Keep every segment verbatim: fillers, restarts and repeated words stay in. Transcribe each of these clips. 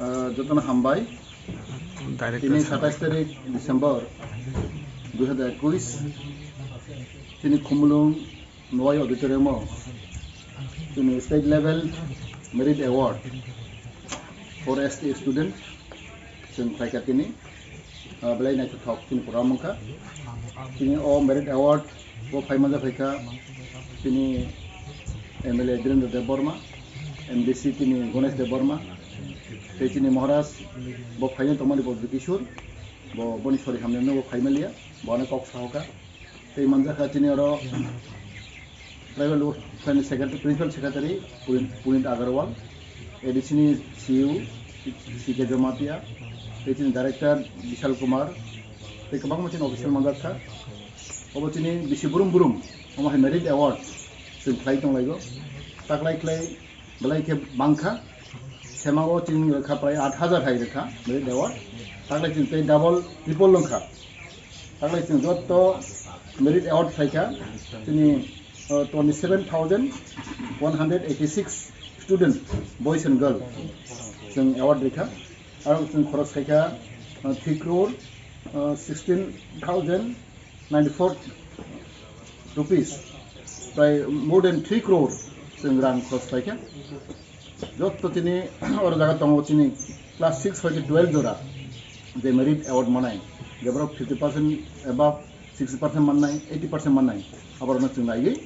Ah, jotono hambai. Director Tini sir. Satais tarik December dui hazar ekush, tini Khumulwng Nwai Auditorium o tini State Level Merit Award for S T student chwng khlaikha tini. Ah, belai naithothok tini program wngkha. Tini o Merit Award o phai manja phaikha tini M L A Dhirendra Debbarma, M D C tini Ganesh Debbarma, tei chini Maharaj bo phaina tongmani bo Bikishwar, bo boni sori hamya no bo phai maliya, bo ano kok sahoka. Tei manjakha chini oro Tribal Welfare ni Secretary, Principal Secretary Punit, Punit Agarwal, A D C ni C E O C K Jamatia, tei chini Director Bishal Kumar, tei kwbangma chini official manjakha. Obo chini bisi brum brum, omo hai Merit Award chwng khlai tong laigo. Taklai khlai belai khe bangkha. Sema o chini rwkha prai aat hazar hai rwkha Merit Award. Taklai chini tei double, triple wngkha. Taklai chwng joto Merit Award khlaikha, chini, uh, twenty seven thousand one hundred eighty six student, boys and girl, chwng award rikha. Aro chwng khoros khaikha, uh, three crore, uh, sixteen thousand ninety four rupees, prai more than three crore chwng rang khoros khaikha. Jotto tini oro jaga tongo chini class six hoite twelve jora je Merit Award manai, je borok fifty percent above, sixty percent mannai, eighty percent mannai, aborokno chwng naiwi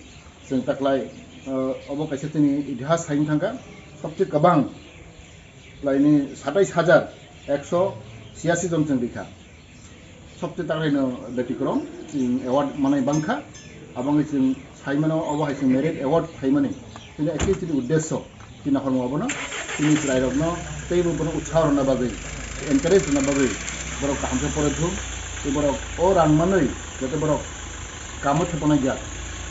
chwng taklai, uh, obo kaisa chini itihas hai wng thangkha, sobse kwbang laini satais hajar ekso chiyasi jon chwng rikha. Sobse taklaino betikrom, chwng award manai bangkha. Aboni chwng saimano obo hai chwng Merit Award phaimani. Chini actually chini uddesyo, chini hormo abono, chini chwrairokno teibo bono utsaho rwna bagwi, encourage rwna bagwi, borok kaham khe poroi thung, tei borok o rang manwi, jate borok kamo thepanai jak,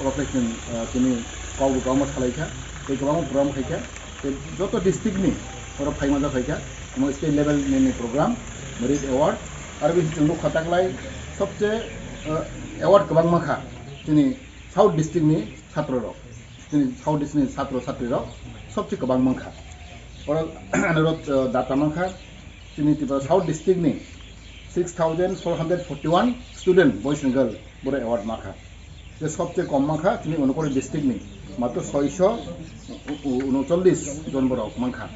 obo khe chwng, ah, chini kokbo kwbangma salaikha, tei kwbangma program khaikha. Tei joto district ni oro phaima jak phaikha, omo state level ni, ni program, Merit Award, aro bisi chwng nukha taklai sobse, uh, award kwbang mankha chini South district ni chhatro rok, chini South district ni chhatro chhatri rok sobse kwbang mankha. Oro, ano rok, uh, data mankha, chini Tripura South district ni six thousand four hundred forty one student, boys and girl, boro award mankha. Je sobse kom mankha chini Unakoti district ni, matro soiso unochollis jon borok mankha.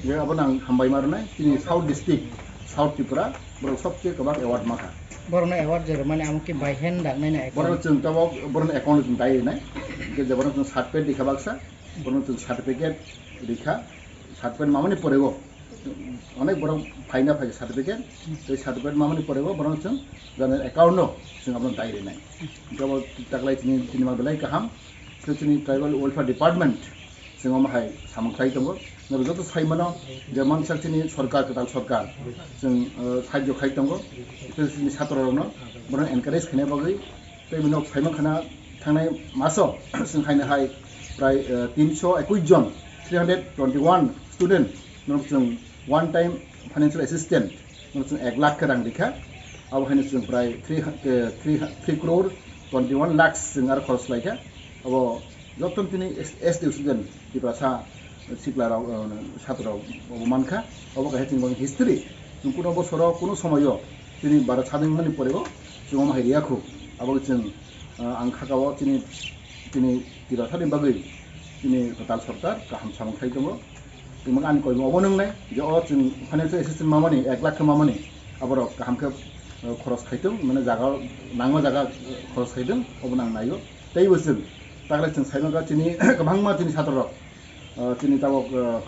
Je abono ang hambai ma rwnai, chini South district, South Tripura, borok sobse kwbang award mankha. Borokno award je rwmani amo khe bai hand daknai na account? Borokno chwng tabok, borokno account chwng dai rwnai. Je borokno chwng certificate rikha baksa, borokno chwng certificate rikha, certificate mamani porego. Onek borok phaina phai certificate, tei certificate mamani porego borok chwng jani account no chwng abono dai rinai. Jabo taklai chini, chini ma belai kaham, khe chini tribal welfare department chwng omo hai samung khlai tongo. Norok joto sai mano je mansak chini sorkar, kwtal sorkar chwng, uh, sahajyo khai tongo, khe chini chhatro rokno borok encourage khaina bagwi. Tei bini nok phaima khana thangnai maso chwng haino hai prai, eh, tinso ekush jon, three hundred twenty one student no chwng one time financial assistance no chwng ek lakh khe rang rikha. Abo haino chwng prai three, eh, three, three crore twenty one lakhs chwng aro khoros khlaikha. Abo joto tini S-, S T student Tiprasa sikla rok, eh, chhatro rok obo mankha. Obo kaisa chini bagwi history. Chwng kuno bosoro kuno somoyo chini bara sading mani porego chwng omo hai riya khu. Abo chwng, eh, ang khakao chini, chini Tiprasa ni bagwi chini kwtal sorkar kaham samung khai tongo. Chwng ani koimung obo nwngnai je o chwng financial assistance mamani, ek lakh khe mamani, aborok kaham khe, eh, khoros khai tong, mane jaga nangma jaga, eh, khoros khai tong, obo nang naio. Tei bo chwng taklai chwng sai mankha chini kwbangma chini chhatro rok, ah, chini tabok, ah,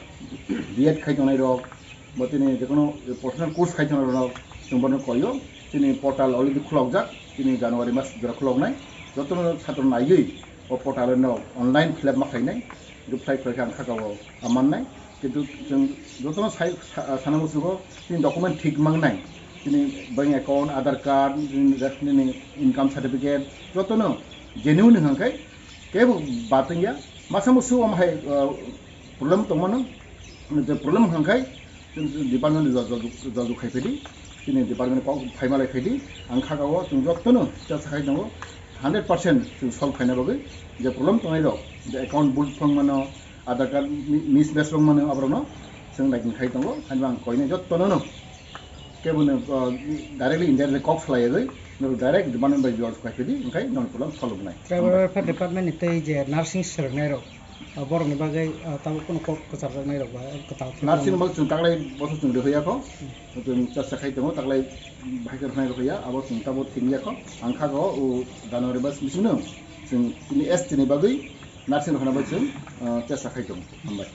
B Ed khai tongnai rok, bo chini jekono professional course khai tongnai rok, chwng bono koio. Chini portal already khulokjak, chini January mas jora khuloknai. Jotono chhatro naiwi o portal no online fill up ma khlainai, reply khlai khe ang khakao a mannai. Kintu chwng jotono sai, sa-, sana musugo chini document thik mangnai, chini bank account, Aadhaar card, chini, chini income certificate, jotono genuine hwnkha khe kebo batwngya. Masa musu omo hai, uh, problem tongmano, je problem hwnkha khe department jog-, jog-, jog khai phaidi, chini department kok phaima lai phaidi, ang khakao chwng jotono chesa khai tongo, hundred percent chwng solve khaina bagwi. Je problem tongnai rok, je account bulk phang mano, Aadhaar card mi-, mismatch wng mano, aborokno Chwng naikhe khai tongo, hani ang koinai jottono no kebo no, uh, directly indirectly kok salai yagwi, no direct department by judge khai pidi, engkai non problem solve nai. Tribal Welfare Department ni tei je nursing swrwngnai rok, uh, borok ni bagwi, uh, tabuk kuno kok kwcharjaknai rok ba kwtal khe Nursing tongmani. Bo chwng taklai boso chwng rwhaiya kho, chwng chasa khai tongo, taklai bahai khe rwhai rwhaiya, abo chwng tabuk thik ya kho, ang kha kho o January bas bising no chwng chini S T ni bagwi nursing rwhana bai chwng, uh, chasa khai tongo, hambai.